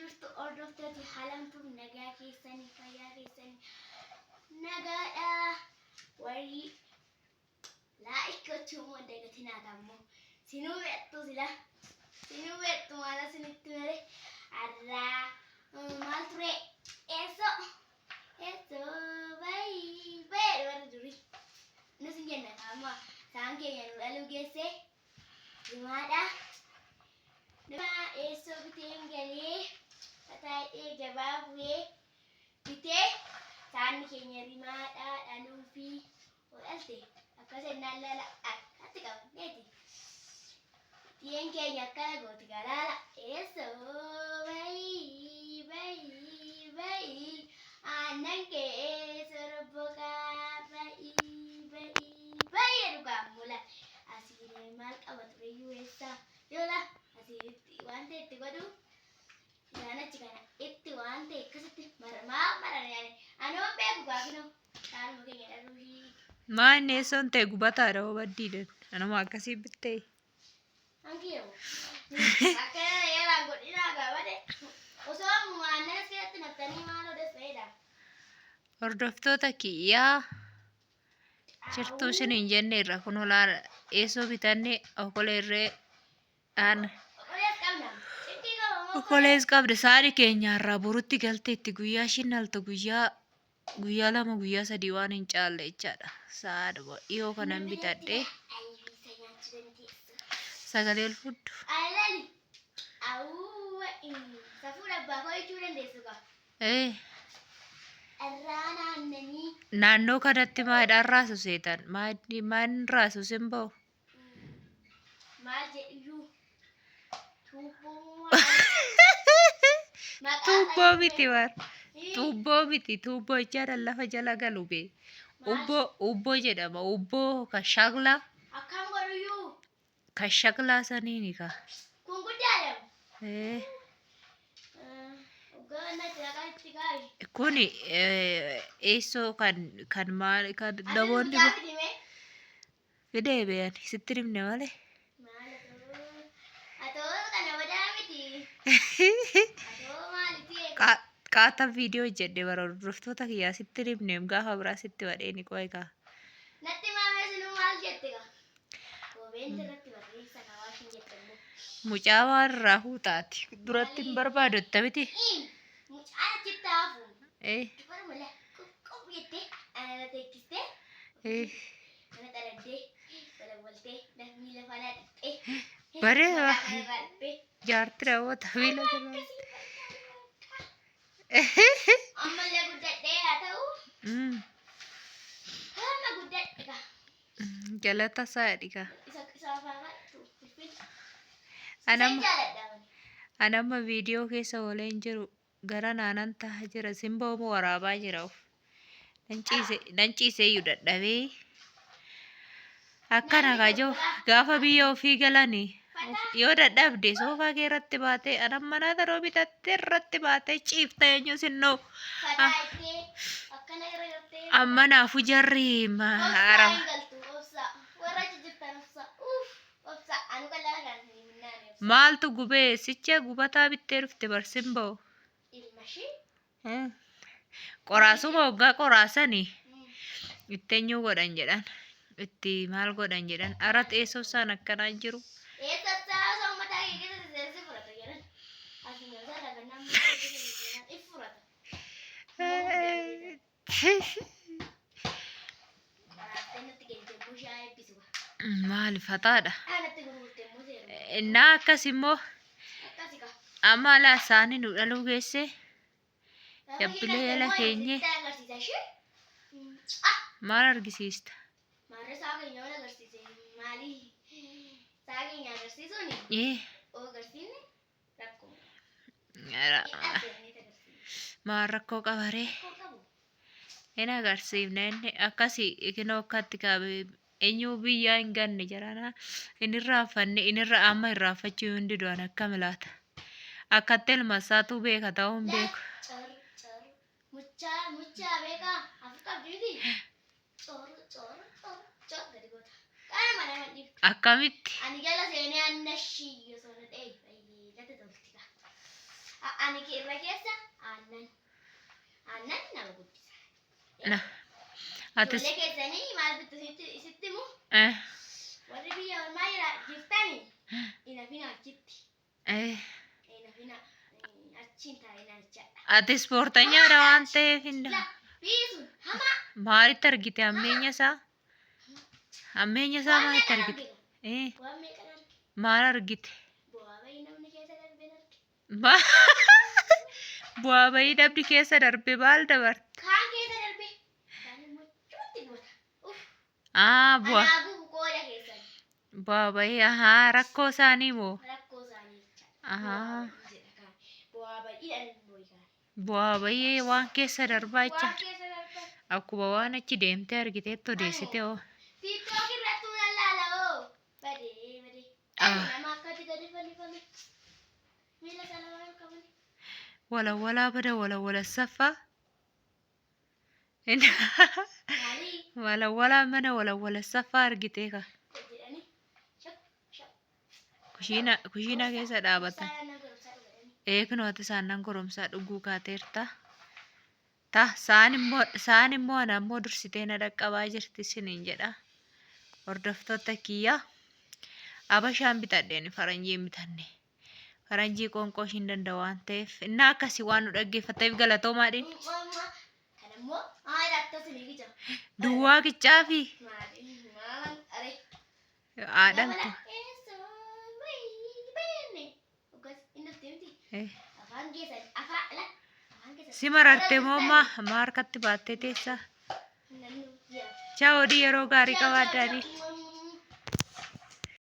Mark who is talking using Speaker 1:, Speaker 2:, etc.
Speaker 1: jirtu hordoftooti halamtuuf nagaa keessanii fayyaa keessanii nagaadha. Warri like gochuu immoo hin dagatinaa ammoo sinuu beektu sila sinuu beektu maal isinitti malee har'aa maal ture eessoo eessoo bayii bayee warri durii nus hin jenna amma isaan keenya nu dhaluu geesse Jimaadha. Nama eessoo biteen galee taa'ee gabaa bu'ee bitee saanni keenya rimaadha dhaluu fi dhalte akkas jennaan lala akkatti qabneeti. Tiyeen keenya akkana gooti galaala eessoo bayii bayii bayii aannan kee sorboqaa bayii bayii bayii dhugaa mula. Asii maal qaba tureyyuu eessaa yoola asiitti waan ta'e itti godhu isaan achi kana itti waan ta'e akkasitti maramaa maran yaani anoon beeku gaafinoo saanuma keenya dhaluu ishii.
Speaker 2: Maa inni eessoon ta'e gubataadha hoo baddiidha. Anuma akkasii bittee.
Speaker 1: Hankiyamu. Akkana yalaan godhinaa gaafate osoo ammuma aannan as keessatti naqxanii maaloo dasa'eedha.
Speaker 2: Hordoftoota kiyyaa jirtuu isin hin jenneerra kun olaana eessoo bitanne okoleerree aan
Speaker 1: Okolees qabna. Cinqii qaba moo
Speaker 2: okolees qabda saani keenyaarraa borutti galteetti guyyaa ishiin dhaltu guyyaa guyyaa 2 guyyaa 3 waan hin caalle jechaadha saadhuma dhiyoo kanan bitadhe
Speaker 1: Ayyiisa nyaachuu dandeessu.
Speaker 2: sagalee ol fuddu
Speaker 1: Alali. Awuuwa. Safuudha abbaa koo jechuu dandeessu gaa.
Speaker 2: Ee.
Speaker 1: Irraa naannanii.
Speaker 2: Naannoo kanatti maayidhaan raasu seetan maayidhaan raasu sin ba'u.
Speaker 1: Maal jedhuyyuu. Tuubboo. Maqaa
Speaker 2: Tuubboo
Speaker 1: isaa
Speaker 2: miti bar.
Speaker 1: Ii.
Speaker 2: Tuubboo miti tuubboo jechaadhaan lafa jala galu bee.
Speaker 1: Maal?
Speaker 2: Ubboo ubboo jedhama ubboo ka shaglaa
Speaker 1: Akkam godhuyyuu.
Speaker 2: ka shaglaa saniini ka.
Speaker 1: Kun guddaadha.
Speaker 2: Ee.
Speaker 1: Hoggaa natti dhaqaa itti kaa'i.
Speaker 2: Kuni eessoo kan kan maal kan
Speaker 1: Ati
Speaker 2: namoonni
Speaker 1: mucaa fidi mee?
Speaker 2: fidee beeyan sitti himne malee.
Speaker 1: Maal atoo? Atoo kana badaa miti. Atoo maalitti eega?
Speaker 2: Qaata viidiyoo hojjedhe bara hordoftoota kiyyaa sitti himneem gaafa biraa sitti badheeni qo'e kaa.
Speaker 1: Natti maamee sinuu maal jette gaa? Koomenti irratti barreessa kaa waan isin jette immoo.
Speaker 2: Mucaa waan irraa fuutaati. Duratti hin barbaadu miti.
Speaker 1: Mucaan achitti hafu.
Speaker 2: Eh,
Speaker 1: Dubara malee qup jettee ana teechistee
Speaker 2: eh.
Speaker 1: ana xaraddee walawwaltee miila faanaa dhiqxee.
Speaker 2: Bareeda.
Speaker 1: Mataa kanarraa dhiqxee.
Speaker 2: Jaarti raawwata miila jalaa.
Speaker 1: Ammallee guddadhee haa ta'u. Hamma guddadhe gaa.
Speaker 2: Galata isaa jedhi kaa.
Speaker 1: Isa isa afaanatu filfil.
Speaker 2: Anamma
Speaker 1: Isa jaaladha.
Speaker 2: anamma viidiyoo keessa oolee hin jiru gara naanan taha jira simboo moo waraabaa jira of. Nan ciise nan ciiseeyyuu dadhabee. Akkana kaajoo gaafa biyya ofii galanii yoo dadhabde soofaa kee irratti baatee anan manaa taroo bitattee irratti baatee ciifta eenyu sinnoo.
Speaker 1: Fataa ittee akkana irra gartee.
Speaker 2: Amma naafu jarri
Speaker 1: Obsaa
Speaker 2: ara
Speaker 1: hin galtu obsaa. Warra achi jirtan obsaa. Uff obsaa anu qal'aa kan hin minnaane obsaa.
Speaker 2: Maaltu gubee sicha gubataa bittee dhufte bar simboo.
Speaker 1: Ilma ishee.
Speaker 2: Qoraasuma hoggaa qoraasani itti eenyuu godhan jedhan itti maal godhan jedhan ara teessoo isaan akkanaa jiru.
Speaker 1: Eessa isaa mataa kee keessa seensi furata jedhan. Asuma irraa kan namni if furata. Qoraastee nutti kennite immoo shaa eebbisu.
Speaker 2: Maal fataadha.
Speaker 1: Aanatti gurgurte immoo seeruma.
Speaker 2: Innaa akkas immoo
Speaker 1: Akkasi kaa.
Speaker 2: amma alaa isaanii nu dhaluu geesse Jabbilee jala keenye.
Speaker 1: Agarsiisa ishee.
Speaker 2: Maal argisiista?
Speaker 1: Maarree saa keenya wal agarsiise maali? Saa keenya agarsiisuuni
Speaker 2: Ee,
Speaker 1: oo agarsiifne rakkoo.
Speaker 2: Maal rakkoo qabaree?
Speaker 1: Rakkoo qabu.
Speaker 2: Hin agarsiifne inni akkasi ikinoo akkatti qabe eenyuu biyyaa hin ganne jarana hin irraanfanne hin irra amma irraanfachuu hin didu an akkam laata? Akkatti ilma isaatu beeka ta'uu hin beeku.
Speaker 1: Cor cor muchaa muchaa beekaa afur qabdi miti. Cor cor cor cor gadi goota. Kanuma nama hin dhiibtu.
Speaker 2: Akkamitti?
Speaker 1: Ani jala seenee anna shii osoo na ta'e baay'ee natti tolti kaa. Ani Ani irra keessa aannan. Aannan nama guddisa.
Speaker 2: Na. Atis
Speaker 1: Ijoollee keessanii maal bittu isitti himu?
Speaker 2: Eh,
Speaker 1: Warri biyya ormaa jira jirtanii hin hafina achitti.
Speaker 2: eh.
Speaker 1: Hin hafina achiin taa'inaa jechaadha.
Speaker 2: Ati ispoortanyaadha waan ta'eef hin
Speaker 1: La biyyi sun hamaa.
Speaker 2: Maalitti argite hammeenya isaa? Hammeenya isaa
Speaker 1: Waan
Speaker 2: maalitti
Speaker 1: meeqan
Speaker 2: argite?
Speaker 1: argite?
Speaker 2: Eh,
Speaker 1: Waan meeqan arge?
Speaker 2: maal argite?
Speaker 1: Bu'aa bahii namni keessa darbeen arge.
Speaker 2: Bu'aa bahii dhabdi keessa darbe maal dabarte?
Speaker 1: Kaan keessa darbe. Kaan immoo achumatti gubata. Uff.
Speaker 2: Ah, bu'aa
Speaker 1: Anaa gubu qooda keessan.
Speaker 2: bu'aa bahii ahaa rakkoo isaanii moo?
Speaker 1: Rakkoo isaanii jechaadha.
Speaker 2: Ahaa.
Speaker 1: Bu'aa bahii jedha kaan. Bu'aa bahiidhaan boo'i kaan.
Speaker 2: Bu'aa bahii waan keessa darbaa
Speaker 1: Waan
Speaker 2: jecha.
Speaker 1: keessa darban.
Speaker 2: Akkuma waan achi deemtee argiteetti odeessite hoo.
Speaker 1: TikTok irrattuu nan laala hoo. Badee badee.
Speaker 2: Ah.
Speaker 1: Nama akkatti gadi fannifame. Miila isaa lamaan ol qabame.
Speaker 2: Walawalaa bada walawala saffaa.
Speaker 1: Maalii
Speaker 2: Walawalaa mana walawala saffaa argitee ka.
Speaker 1: jedhanii. Shak shak.
Speaker 2: Kushiina kushiina keessa dhaabatan.
Speaker 1: Saala nan goromsaa dhugadhanii.
Speaker 2: Eegnoo ati saannan goromsaa dhuguu kaateerta. Ta sa'aan immoo sa'aan immoo ana immoo dursitee na dhaqqabaa jirti isiniin jedha. Hordoftoota kiyya. Abashaan bitadheen faranjii hin bitanne. Faranjii qoonqoo ishiin danda'u waan ta'eef innaa akkasii waan nu dhaggeeffatteef galatoomaadhiin.
Speaker 1: Kan immoo haala akkasii ni jira.
Speaker 2: Duwwaa qicaa fi
Speaker 1: Maali maalan aree.
Speaker 2: haadhaltu. Si mararte moo ammaa amma harkatti baattee teessaa? Chaa odii yeroo gaarii qabaadhaadhiin.